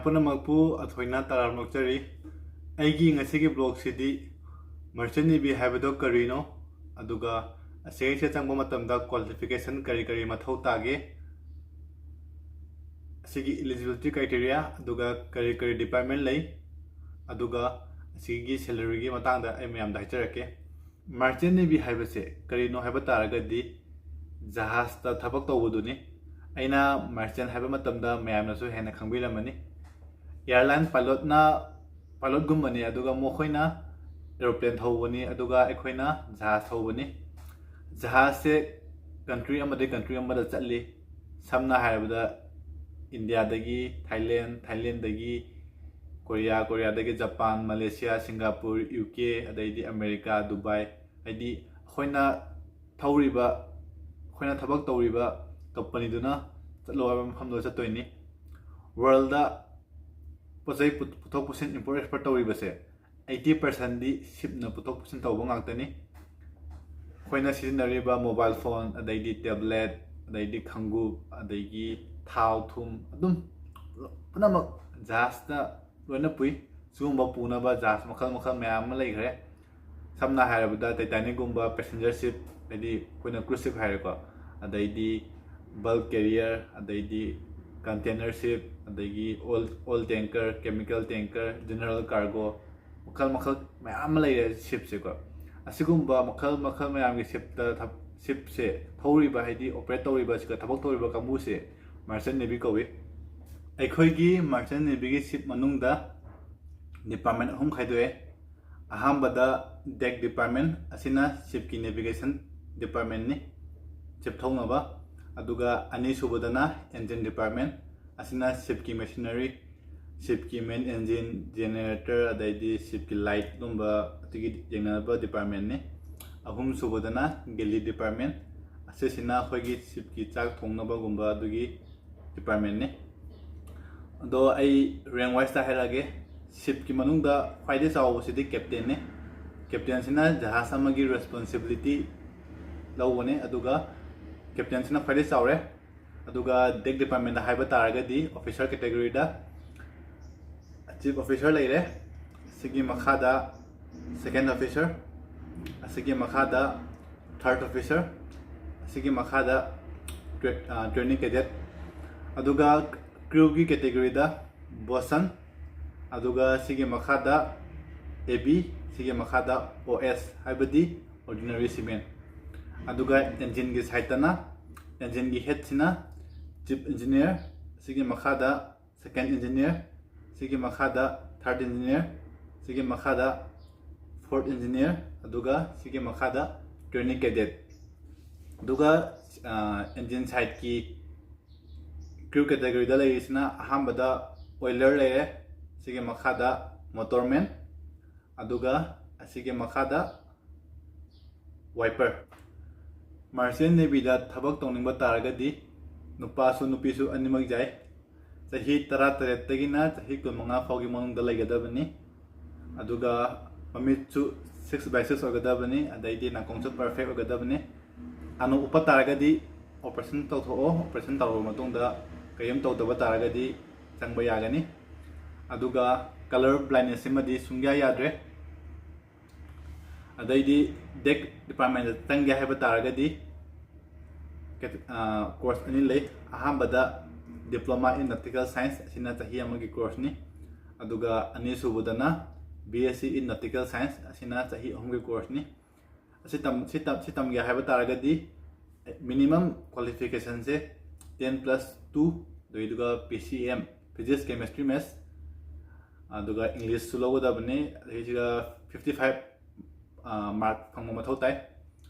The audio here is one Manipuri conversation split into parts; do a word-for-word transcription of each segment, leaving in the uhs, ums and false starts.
ꯄꯨꯝꯅꯃꯛꯄꯨ ꯑꯊꯣꯏꯅ ꯇꯔꯥꯝꯅ ꯑꯣꯛꯆꯔꯤ꯫ ꯑꯩꯒꯤ ꯉꯁꯤꯒꯤ ꯕ꯭ꯂꯣꯒꯁꯤꯗꯤ ꯃꯔꯆꯦꯟ ꯅꯦꯚꯤ ꯍꯥꯏꯕꯗꯣ ꯀꯔꯤꯅꯣ, ꯑꯗꯨꯒ ꯑꯁꯤꯒꯤꯁꯦ ꯆꯪꯕ ꯃꯇꯝꯗ ꯀ꯭ꯋꯥꯂꯤꯐꯤꯀꯦꯁꯟ ꯀꯔꯤ ꯀꯔꯤ ꯃꯊꯧ ꯇꯥꯒꯦ, ꯑꯁꯤꯒꯤ ꯏꯂꯤꯖꯤꯕꯤꯂꯤꯇꯤ ꯀ꯭ꯔꯥꯏꯇꯦꯔꯤꯌꯥ, ꯑꯗꯨꯒ ꯀꯔꯤ ꯀꯔꯤ ꯗꯤꯄꯥꯔꯠꯃꯦꯟ ꯂꯩ, ꯑꯗꯨꯒ ꯑꯁꯤꯒꯤ ꯁꯦꯂꯔꯤꯒꯤ ꯃꯇꯥꯡꯗ ꯑꯩ ꯃꯌꯥꯝꯗ ꯍꯥꯏꯖꯔꯛꯀꯦ꯫ ꯃꯔꯆꯦꯟ ꯅꯦꯚꯤ ꯍꯥꯏꯕꯁꯦ ꯀꯔꯤꯅꯣ ꯍꯥꯏꯕ ꯇꯥꯔꯒꯗꯤ ꯖꯍꯥꯖꯇ ꯊꯕꯛ ꯇꯧꯕꯗꯨꯅꯤ꯫ ꯑꯩꯅ ꯃꯔꯆꯦꯟ ꯍꯥꯏꯕ ꯃꯇꯝꯗ ꯃꯌꯥꯝꯅꯁꯨ ꯍꯦꯟꯅ ꯈꯪꯕꯤꯔꯝꯃꯅꯤ꯫ ꯑꯦꯌꯥꯔꯂꯥꯏꯟ ꯄꯥꯏꯂꯣꯠꯅ ꯄꯥꯏꯂꯣꯠꯒꯨꯝꯕꯅꯤ, ꯑꯗꯨꯒ ꯃꯈꯣꯏꯅ ꯑꯦꯔꯣꯄ꯭ꯂꯦꯟ ꯊꯧꯕꯅꯤ, ꯑꯗꯨꯒ ꯑꯩꯈꯣꯏꯅ ꯖꯍꯥꯖ ꯊꯧꯕꯅꯤ꯫ ꯖꯍꯥꯖꯁꯦ ꯀꯟꯇ꯭ꯔꯤ ꯑꯃꯗꯒꯤ ꯀꯟꯇ꯭ꯔꯤ ꯑꯃꯗ ꯆꯠꯂꯤ꯫ ꯁꯝꯅ ꯍꯥꯏꯔꯕꯗ ꯏꯟꯗꯤꯌꯥꯗꯒꯤ ꯊꯥꯏꯂꯦꯟ, ꯊꯥꯏꯂꯦꯟꯗꯒꯤ ꯀꯣꯔꯤꯌꯥ, ꯀꯣꯔꯤꯌꯥꯗꯒꯤ Japan, Malaysia, Singapore, U K, ꯑꯗꯩꯗꯤ ꯑꯃꯦꯔꯤꯀꯥ, ꯗꯨꯕꯥꯏ, ꯍꯥꯏꯗꯤ ꯑꯩꯈꯣꯏꯅ ꯊꯧꯔꯤꯕ, ꯑꯩꯈꯣꯏꯅ ꯊꯕꯛ ꯇꯧꯔꯤꯕ ꯀꯝꯄꯅꯤꯗꯨꯅ ꯆꯠꯂꯣ ꯍꯥꯏꯕ ꯃꯐꯝꯗꯨꯗ ꯆꯠꯇꯣꯏꯅꯤ꯫ ꯋꯥꯔꯜꯗ ꯄꯣꯠ ꯆꯩ ꯄꯨꯊꯣꯛ ꯄꯨꯁꯤꯟ, ꯏꯝꯄꯣꯔꯠ ꯑꯦꯛꯁꯄꯣꯔꯠ ꯇꯧꯔꯤꯕꯁꯦ ꯑꯩꯠꯇꯤ ꯄꯥꯔꯁꯦꯟꯗꯤ ꯁꯤꯞꯅ ꯄꯨꯊꯣꯛ ꯄꯨꯁꯤꯟ ꯇꯧꯕ ꯉꯥꯛꯇꯅꯤ꯫ ꯑꯩꯈꯣꯏꯅ ꯁꯤꯖꯤꯟꯅꯔꯤꯕ ꯃꯣꯕꯥꯏꯜ ꯐꯣꯟ, ꯑꯗꯩꯗꯤ ꯇꯦꯕ꯭ꯂꯦꯠ, ꯑꯗꯩꯗꯤ ꯈꯪꯒꯨꯞ, ꯑꯗꯒꯤ ꯊꯥꯎ ꯊꯨꯝ, ꯑꯗꯨꯝ ꯄꯨꯝꯅꯃꯛ ꯖꯍꯥꯖꯇ ꯂꯣꯏꯅ ꯄꯨꯏ꯫ ꯁꯤꯒꯨꯝꯕ ꯄꯨꯅꯕ ꯖꯍꯥꯖ ꯃꯈꯜ ꯃꯈꯜ ꯃꯌꯥꯝ ꯑꯃ ꯂꯩꯈ꯭ꯔꯦ꯫ ꯁꯝꯅ ꯍꯥꯏꯔꯕꯗ ꯇꯩꯇꯥꯅꯤꯛꯒꯨꯝꯕ ꯄꯦꯁꯦꯟꯖꯔ ꯁꯤꯞ, ꯍꯥꯏꯗꯤ ꯑꯩꯈꯣꯏꯅ ꯀ꯭ꯔꯨꯖ ꯁꯤꯞ ꯍꯥꯏꯔꯦꯀꯣ, ꯑꯗꯩꯗꯤ ꯕꯜꯛ ꯀꯦꯔꯤꯌꯔ, ꯑꯗꯩꯗꯤ ꯀꯟꯇꯦꯅꯔ ꯁꯤꯞ, ꯑꯗꯒꯤ oil, oil tanker, chemical tanker, general cargo, ꯃꯈꯜ ꯃꯈꯜ ꯃꯌꯥꯝ ꯑꯃ ꯂꯩꯔꯦ ꯁꯤꯞꯁꯦꯀꯣ꯫ ꯑꯁꯤꯒꯨꯝꯕ ꯃꯈꯜ ꯃꯈꯜ ꯃꯌꯥꯝꯒꯤ ꯁꯤꯞꯇ ꯊꯕ-, ꯁꯤꯞꯁꯦ ꯊꯧꯔꯤꯕ, ꯍꯥꯏꯗꯤ ꯑꯣꯄꯔꯦꯠ ꯇꯧꯔꯤꯕ, ꯑꯁꯤꯒ ꯊꯕꯛ ꯇꯧꯔꯤꯕ ꯀꯥꯡꯕꯨꯁꯦ ꯃꯔꯆꯦꯟ ꯅꯦꯚꯤ ꯀꯧꯏ꯫ ꯑꯩꯈꯣꯏꯒꯤ ꯃꯔꯆꯦꯟ ꯅꯦꯚꯤꯒꯤ ꯁꯤꯞ ꯃꯅꯨꯡꯗ ꯗꯤꯄꯥꯔꯠꯃꯦꯟ ꯑꯍꯨꯝ ꯈꯥꯏꯗꯣꯛꯑꯦ꯫ ꯑꯍꯥꯟꯕꯗ ꯗꯦꯛ ꯗꯤꯄꯥꯔꯠꯃꯦꯟ, ꯑꯁꯤꯅ ꯁꯤꯞꯀꯤ ꯅꯦꯚꯤꯒꯦꯁꯟ ꯗꯤꯄꯥꯔꯠꯃꯦꯟꯅꯤ, ꯁꯤꯞ ꯊꯧꯅꯕ꯫ ꯑꯗꯨꯒ ꯑꯅꯤꯁꯨꯕꯗꯅ ꯑꯦꯟꯖꯤꯟ ꯗꯤꯄꯥꯔꯠꯃꯦꯟ, ꯑꯁꯤꯅ ꯁꯤꯞꯀꯤ ꯃꯦꯁꯤꯅꯔꯤ, ꯁꯤꯞꯀꯤ ꯃꯦꯟ ꯑꯦꯟꯖꯤꯟ, ꯖꯦꯅꯦꯔꯦꯇꯔ, ꯑꯗꯩꯗꯤ ꯁꯤꯞꯀꯤ ꯂꯥꯏꯠꯀꯨꯝꯕ ꯑꯗꯨꯒꯤ ꯌꯦꯡꯅꯕ ꯗꯤꯄꯥꯔꯠꯃꯦꯟꯅꯤ꯫ ꯑꯍꯨꯝꯁꯨꯕꯗꯅ ꯒꯦꯂꯤ ꯗꯤꯄꯥꯔꯠꯃꯦꯟ, ꯑꯁꯤꯁꯤꯅ ꯑꯩꯈꯣꯏꯒꯤ ꯁꯤꯞꯀꯤ ꯆꯥꯛ ꯊꯣꯡꯅꯕꯒꯨꯝꯕ ꯑꯗꯨꯒꯤ ꯗꯤꯄꯥꯔꯠꯃꯦꯟꯅꯤ꯫ ꯑꯗꯣ ꯑꯩ ꯔꯦꯡ ꯋꯥꯏꯁꯇ ꯍꯥꯏꯔꯛꯑꯒꯦ꯫ ꯁꯤꯞꯀꯤ ꯃꯅꯨꯡꯗ ꯈ꯭ꯋꯥꯏꯗꯒꯤ ꯆꯥꯎꯕꯁꯤꯗꯤ ꯀꯦꯞꯇꯦꯟꯅꯤ꯫ ꯀꯦꯞꯇꯦꯟꯁꯤꯅ ꯖꯍꯥꯖ ꯑꯃꯒꯤ ꯔꯦꯁꯄꯣꯟꯁꯤꯕꯤꯂꯤꯇꯤ ꯂꯧꯕꯅꯦ, ꯑꯗꯨꯒ ꯀꯦꯞꯇꯦꯟꯁꯤꯅ ꯈ꯭ꯋꯥꯏꯗꯒꯤ ꯆꯥꯎꯔꯦ꯫ ꯑꯗꯨꯒ ꯗꯦꯛ ꯗꯤꯄꯥꯔꯠꯃꯦꯟꯗ ꯍꯥꯏꯕ ꯇꯥꯔꯒꯗꯤ ꯑꯣꯐꯤꯁꯔ ꯀꯦꯇꯦꯒꯣꯔꯤꯗ Chief Officer ꯂꯩꯔꯦ, ꯁꯤꯒꯤ ꯃꯈꯥꯗ Second Officer, ꯑꯁꯤꯒꯤ ꯃꯈꯥꯗ Third Officer, ꯑꯁꯤꯒꯤ ꯃꯈꯥꯗ tra- ꯑ, Training Cadet, ꯑꯗꯨꯒ Crew ꯒꯤ category ꯗ Bosun, ꯑꯗꯨꯒ ꯁꯤꯒꯤ ꯃꯈꯥꯗ A B, ꯁꯤꯒꯤ ꯃꯈꯥꯗ O S, ꯍꯥꯏꯕꯗꯤ Ordinary Seaman꯫ ꯑꯗꯨꯒ Engine ꯒꯤ side ꯇꯅ, Engine ꯒꯤ head ꯁꯤꯅ Chief Engineer, ꯁꯤꯒꯤ ꯃꯈꯥꯗ Second Engineer, ꯁꯤꯒꯤ ꯃꯈꯥꯗ Third Engineer, ꯁꯤꯒꯤ ꯃꯈꯥꯗ Fourth Engineer, ꯑꯗꯨꯒ ꯁꯤꯒꯤ ꯃꯈꯥꯗ Training Cadet꯫ ꯑꯗꯨꯒ ꯑ, Engine side ꯀꯤ Crew category ꯗ ꯂꯩꯔꯤꯁꯤꯅ ꯑꯍꯥꯟꯕꯗ Oiler ꯂꯩꯔꯦ, ꯁꯤꯒꯤ ꯃꯈꯥꯗ Motorman, ꯑꯗꯨꯒ ꯑꯁꯤꯒꯤ ꯃꯈꯥꯗ Wiper꯫ Merchant Navy ꯗ ꯊꯕꯛ ꯇꯧꯅꯤꯡꯕ ꯇꯥꯔꯒꯗꯤ ꯅꯨꯄꯥꯁꯨ ꯅꯨꯄꯤꯁꯨ ꯑꯅꯤꯃꯛ ꯌꯥꯏ꯫ ꯆꯍꯤ ꯇꯔꯥꯇꯔꯦꯠꯇꯒꯤꯅ ꯆꯍꯤ ꯀꯨꯟꯃꯉꯥ ꯐꯥꯎꯒꯤ ꯃꯅꯨꯡꯗ ꯂꯩꯒꯗꯕꯅꯤ꯫ ꯑꯗꯨꯒ ꯃꯃꯤꯠꯁꯨ six by six ꯑꯣꯏꯒꯗꯕꯅꯤ, ꯑꯗꯩꯗꯤ ꯅꯥꯀꯣꯡꯁꯨ perfect ꯑꯣꯏꯒꯗꯕꯅꯤ꯫ ꯑꯅꯨ ꯎꯞꯄ ꯇꯥꯔꯒꯗꯤ operation ꯇꯧꯊꯣꯛꯑꯣ, operation ꯇꯧꯔꯕ ꯃꯇꯨꯡꯗ ꯀꯔꯤꯝ ꯇꯧꯗꯕ ꯇꯥꯔꯒꯗꯤ ꯆꯪꯕ ꯌꯥꯒꯅꯤ꯫ ꯑꯗꯨꯒ colour blindness ꯁꯤꯃꯗꯤ ꯁꯨꯡꯌꯥ ꯌꯥꯗ꯭ꯔꯦ꯫ ꯑꯗꯩꯗꯤ Deck Department ꯇ ꯆꯪꯒꯦ ꯍꯥꯏꯕ ꯇꯥꯔꯒꯗꯤ ꯀꯦ- ꯑ, course ꯑꯅꯤ ꯂꯩ꯫ ꯑꯍꯥꯟꯕꯗ Diploma in Nautical Science, ꯑꯁꯤꯅ ꯆꯍꯤ ꯑꯃꯒꯤ course ꯅꯤ꯫ ꯑꯗꯨꯒ ꯑꯅꯤꯁꯨꯕꯗꯅ B Sc in Nautical Science, ꯑꯁꯤꯅ ꯆꯍꯤ ꯑꯍꯨꯝꯒꯤ course ꯅꯤ꯫ ꯑꯁꯤ ꯇꯝ-, ꯁꯤ ꯇꯝ-, ꯁꯤ ꯇꯝꯒꯦ ꯍꯥꯏꯕ ꯇꯥꯔꯒꯗꯤ minimum qualification ꯁꯦ ten plus two, ꯑꯗꯨꯒ P C M, Physics, Chemistry, Maths, ꯑꯗꯨꯒ English ꯁꯨ ꯂꯧꯒꯗꯕꯅꯤ꯫ ꯑꯗꯩꯁꯤꯗ fifty five mark ꯐꯪꯕ ꯃꯊꯧ ꯇꯥꯏ꯫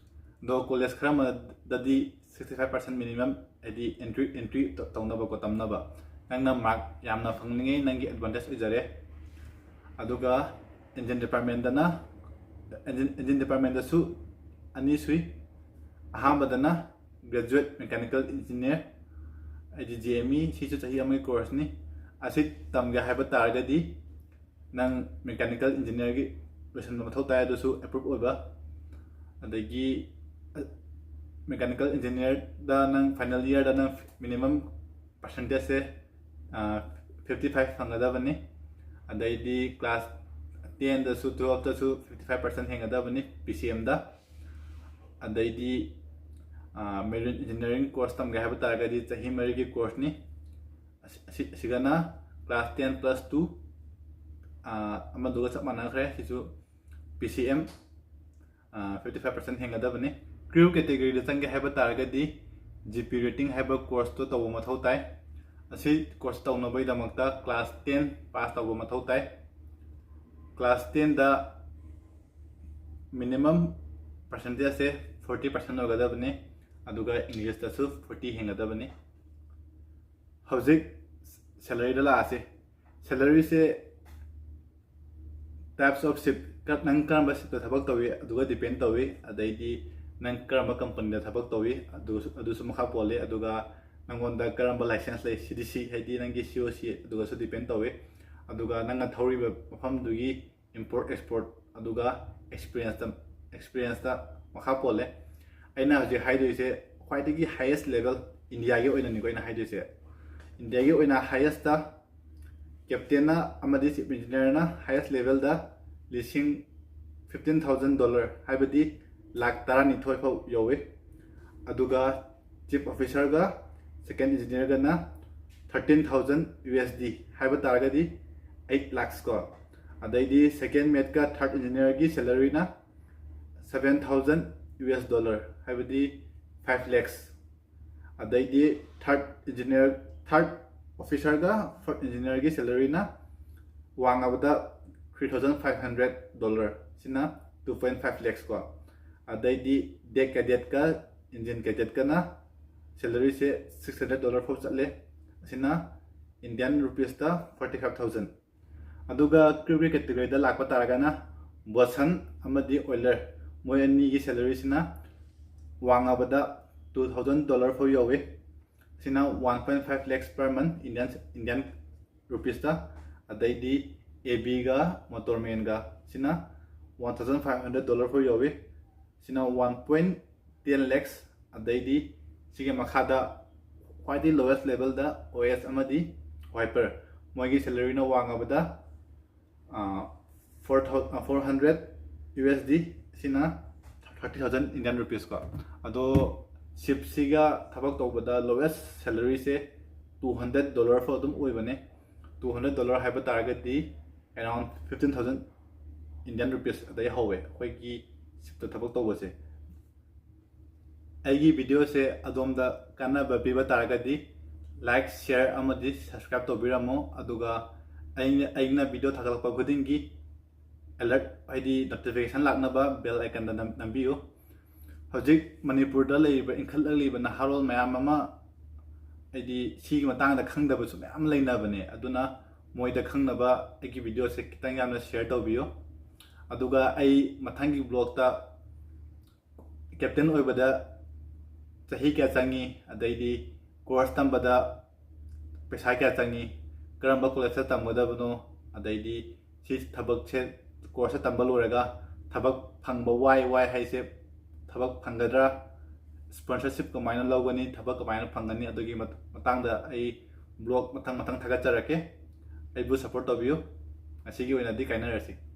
ꯑꯗꯣ college ꯈꯔ ꯑꯃꯗꯗꯤ sixty five percent minimum, ꯍꯥꯏꯗꯤ entry, entry ꯇꯧꯅꯕꯀꯣ, ꯇꯝꯅꯕ꯫ ꯅꯪꯅ mark ꯌꯥꯝꯅ ꯐꯪꯅꯤꯡꯉꯦ, ꯅꯪꯒꯤ advantage ꯑꯣꯏꯖꯔꯦ꯫ ꯑꯗꯨꯒ Engine Department ꯇꯅ, Engine, Engine Department ꯇꯁꯨ ꯑꯅꯤ ꯁꯨꯏ꯫ ꯑꯍꯥꯟꯕꯗꯅ Graduate Mechanical Engineer, ꯍꯥꯏꯗꯤ G M E, ꯁꯤꯁꯨ ꯆꯍꯤ ꯑꯃꯒꯤ course ꯅꯤ꯫ ꯑꯁꯤ ꯇꯝꯒꯦ ꯍꯥꯏꯕ ꯇꯥꯔꯒꯗꯤ ꯅꯪ mechanical engineer ꯒꯤ ꯂꯣꯏꯁꯤꯟꯕ ꯃꯊꯧ ꯇꯥꯏ, ꯑꯗꯨꯁꯨ approve ꯑꯣꯏꯕ꯫ ꯑꯗꯒꯤ, ꯑ, mechanical engineer ꯗ ꯅꯪ final year ꯗ ꯅꯪ minimum percentage ꯁꯦ, ꯑ, fifty five ꯐꯪꯒꯗꯕꯅꯤ꯫ ꯑꯗꯩꯗꯤ class tenꯗꯁꯨ twelveꯇꯁꯨ fifty five percent ꯍꯦꯟꯒꯗꯕꯅꯤ P C Mꯗ꯫ ꯑꯗꯩꯗꯤ marine engineering course ꯇꯝꯒꯦ ꯍꯥꯏꯕ ꯇꯥꯔꯒꯗꯤ ꯆꯍꯤ ꯃꯔꯤꯒꯤ courseꯅꯤ꯫ ꯑꯁꯤꯒꯅ class ten plus two ꯑꯃꯗꯨꯒ ꯆꯞ ꯃꯥꯟꯅꯈ꯭ꯔꯦ꯫ ꯁꯤꯁꯨ P C M fifty five percent ꯍꯦꯟꯒꯗꯕꯅꯤ꯫ Crew categoryꯗ ꯆꯪꯒꯦ ꯍꯥꯏꯕ ꯇꯥꯔꯒꯗꯤ G P rating ꯍꯥꯏꯕ courseꯇꯣ ꯇꯧꯕ ꯃꯊꯧ ꯇꯥꯏ꯫ ꯑꯁꯤ course ꯇꯧꯅꯕꯒꯤꯗꯃꯛꯇ class ten pass ꯇꯧꯕ ꯃꯊꯧ ꯇꯥꯏ꯫ Class tenꯗ minimum percentageꯁꯦ forty percent ꯑꯣꯏꯒꯗꯕꯅꯤ꯫ ꯑꯗꯨꯒ Englishꯇꯁꯨ forty ꯍꯦꯟꯒꯗꯕꯅꯤ꯫ ꯍꯧꯖꯤꯛ salaryꯗ ꯂꯥꯛꯑꯁꯤ꯫ Salaryꯁꯦ types of shift, ꯅꯪ ꯀꯔꯝꯕ shiftꯇ ꯊꯕꯛ ꯇꯧꯏ ꯑꯗꯨꯒ depend ꯇꯧꯏ꯫ ꯑꯗꯩꯗꯤ ꯅꯪ ꯀꯔꯝꯕ companyꯗ ꯊꯕꯛ ꯇꯧꯏ ꯑꯗꯨꯁꯨ ꯃꯈꯥ ꯄꯣꯜꯂꯤ꯫ ꯑꯗꯨꯒ ꯅꯪꯉꯣꯟꯗ ꯀꯔꯝꯕ license ꯂꯩ, C D C ꯍꯥꯏꯗꯤ ꯅꯪꯒꯤ C O C, ꯑꯗꯨꯒꯁꯨ depend ꯇꯧꯏ꯫ ꯑꯗꯨꯒ ꯅꯪꯅ ꯊꯧꯔꯤꯕ ꯃꯐꯝꯗꯨꯒꯤ import export, ꯑꯗꯨꯒ experienceꯇ experienceꯇ ꯃꯈꯥ ꯄꯣꯜꯂꯦ꯫ ꯑꯩꯅ ꯍꯧꯖꯤꯛ ꯍꯥꯏꯗꯣꯏꯁꯦ ꯈ꯭ꯋꯥꯏꯗꯒꯤ highest level Indiaꯒꯤ ꯑꯣꯏꯅꯅꯤꯀꯣ ꯑꯩꯅ ꯍꯥꯏꯗꯣꯏꯁꯦ꯫ Indiaꯒꯤ ꯑꯣꯏꯅ highestꯇ captainꯅ ꯑꯃꯗꯤ chief engineerꯅ highest levelꯗ ꯂꯤꯁꯤꯡ fifteen thousand dollar, ꯍꯥꯏꯕꯗꯤ ꯂꯥꯛ ꯇꯔꯥꯅꯤꯊꯣꯏ ꯐꯥꯎ ꯌꯧꯋꯤ꯫ ꯑꯗꯨꯒ chief officerꯒ second engineerꯒꯅ thirteen thousand U S D, ꯍꯥꯏꯕ ꯇꯥꯔꯒꯗꯤ eight lakhs ꯀꯣ꯫ ꯑꯗꯩꯗꯤ second mateꯀ third engineerꯒꯤ salaryꯅ seven thousand U S dollar, ꯍꯥꯏꯕꯗꯤ five lakhs꯫ ꯑꯗꯩꯗꯤ third engineer, third officerꯒ fourth engineerꯒꯤ salaryꯅ ꯋꯥꯡꯉꯕꯗ three thousand five hundred dollar, ꯁꯤꯅ two point five lakhs ꯀꯣ꯫ ꯑꯗꯩꯗꯤ deck cadetꯀ engine cadetꯀꯅ salaryꯁꯦ six hundred dollar ꯐꯥꯎ ꯆꯠꯂꯦ꯫ ꯑꯁꯤꯅ Indian rupeesꯇ forty five thousand꯫ ꯑꯗꯨꯒ crew categoryꯗ ꯂꯥꯛꯄ ꯇꯥꯔꯒꯅ Bosun ꯑꯃꯗꯤ oiler, ꯃꯣꯏ ꯑꯅꯤꯒꯤ salaryꯁꯤꯅ ꯋꯥꯡꯉꯕꯗ two thousand dollar ꯐꯥꯎ ꯌꯧꯋꯤ꯫ ꯁꯤꯅ one point five lakhs per month Indian, Indian rupeesꯇ꯫ ꯑꯗꯩꯗꯤ A Bꯒ motormanꯒ ꯁꯤꯅ one thousand five hundred dollar ꯐꯥꯎ ꯌꯧꯋꯤ꯫ ꯁꯤꯅ one point ten lakhs꯫ ꯑꯗꯩꯗꯤ ꯁꯤꯒꯤ ꯃꯈꯥꯗ ꯈ꯭ꯋꯥꯏꯗꯒꯤ lowest levelꯗ O S ꯑꯃꯗꯤ wiper, ꯃꯣꯏꯒꯤ salaryꯅ ꯋꯥꯡꯉꯕꯗ four thousand four hundred U S D, ꯁꯤꯅ ꯊꯥꯔꯇꯤ ꯊꯥꯎꯖꯟ ꯏꯟꯗꯤꯌꯟ ꯔꯨꯄꯤꯁ ꯀꯣ꯫ ꯑꯗꯣ ꯁꯤꯞꯁꯤꯒ ꯊꯕꯛ ꯇꯧꯕꯗ ꯂꯣꯋꯦꯁ ꯁꯦꯂꯔꯤꯁꯦ ꯇꯨ ꯍꯟꯗ꯭ꯔꯦꯠ ꯗꯣꯂꯔ ꯐꯥꯎ ꯑꯗꯨꯝ ꯑꯣꯏꯕꯅꯦ꯫ ꯇꯨ ꯍꯟꯗ꯭ꯔꯦꯠ ꯗꯣꯂꯔ ꯍꯥꯏꯕ ꯇꯥꯔꯒꯗꯤ around fifteen thousand Indian rupees ꯑꯗꯩ ꯍꯧꯋꯦ ꯑꯩꯈꯣꯏꯒꯤ ꯁꯤꯞꯇ ꯊꯕꯛ ꯇꯧꯕꯁꯦ꯫ ꯑꯩꯒꯤ ꯚꯤꯗꯤꯑꯣꯁꯦ ꯑꯗꯣꯝꯗ ꯀꯥꯟꯅꯕ ꯄꯤꯕ ꯇꯥꯔꯒꯗꯤ ꯂꯥꯏꯛ, ꯁꯤꯌꯔ ꯑꯃꯗꯤ ꯁꯕꯁꯀ꯭ꯔꯥꯏꯕ ꯇꯧꯕꯤꯔꯝꯃꯣ꯫ ꯑꯗꯨꯒ ꯑꯩꯅ ꯑꯩꯅ ꯚꯤꯗꯤꯑꯣ ꯊꯥꯒꯠꯂꯛꯄ ꯈꯨꯗꯤꯡꯒꯤ ꯑꯦꯂꯔꯠ, ꯍꯥꯏꯗꯤ ꯅꯣꯇꯤꯐꯤꯀꯦꯁꯟ ꯂꯥꯛꯅꯕ ꯕꯦꯜ ꯑꯥꯏꯀꯟꯗ ꯅꯝ- ꯅꯝꯕꯤꯌꯨ꯫ ꯍꯧꯖꯤꯛ ꯃꯅꯤꯄꯨꯔꯗ ꯂꯩꯔꯤꯕ, ꯏꯟꯈꯠꯂꯛꯂꯤꯕ ꯅꯍꯥꯔꯣꯜ ꯃꯌꯥꯝ ꯑꯃ, ꯍꯥꯏꯗꯤ ꯁꯤꯒꯤ ꯃꯇꯥꯡꯗ ꯈꯪꯗꯕꯁꯨ ꯃꯌꯥꯝ ꯂꯩꯅꯕꯅꯦ꯫ ꯑꯗꯨꯅ ꯃꯣꯏꯗ ꯈꯪꯅꯕ ꯑꯩꯒꯤ ꯚꯤꯗꯤꯑꯣꯁꯦ ꯈꯤꯇꯪ ꯌꯥꯝꯅ ꯁꯤꯌꯔ ꯇꯧꯕꯤꯌꯨ꯫ ꯑꯗꯨꯒ ꯑꯩ ꯃꯊꯪꯒꯤ ꯕ꯭ꯂꯣꯛꯇ ꯀꯦꯞꯇꯦꯟ ꯑꯣꯏꯕꯗ ꯆꯍꯤ ꯀꯌꯥ ꯆꯪꯉꯤ, ꯑꯗꯩꯗꯤ ꯀꯣꯔꯁ ꯇꯝꯕꯗ ꯄꯩꯁꯥ ꯀꯌꯥ ꯆꯪꯉꯤ, ꯀꯔꯝꯕ ꯀꯣꯂꯦꯖꯇ ꯇꯝꯒꯗꯕꯅꯣ, ꯑꯗꯩꯗꯤ ꯁꯤ ꯊꯕꯛꯁꯦ, ꯀꯣꯔꯁꯁꯦ ꯇꯝꯕ ꯂꯣꯏꯔꯒ ꯊꯕꯛ ꯐꯪꯕ ꯋꯥꯏ ꯋꯥꯏ ꯍꯥꯏꯁꯦ ꯊꯕꯛ ꯐꯪꯒꯗ꯭ꯔꯥ, ꯁ꯭ꯄꯣꯟꯁꯔꯁꯤꯞ ꯀꯃꯥꯏꯅ ꯂꯧꯒꯅꯤ, ꯊꯕꯛ ꯀꯃꯥꯏꯅ ꯐꯪꯒꯅꯤ, ꯑꯗꯨꯒꯤ ꯃꯇ- ꯃꯇꯥꯡꯗ ꯑꯩ ꯕ꯭ꯂꯣꯛ ꯃꯊꯪ ꯃꯊꯪ ꯊꯥꯒꯠꯆꯔꯛꯀꯦ꯫ ꯑꯩꯕꯨ ꯁꯞꯄꯣꯔꯠ ꯇꯧꯕꯤꯌꯨ꯫ ꯉꯁꯤꯒꯤ ꯑꯣꯏꯅꯗꯤ ꯀꯥꯏꯅꯔꯁꯤ꯫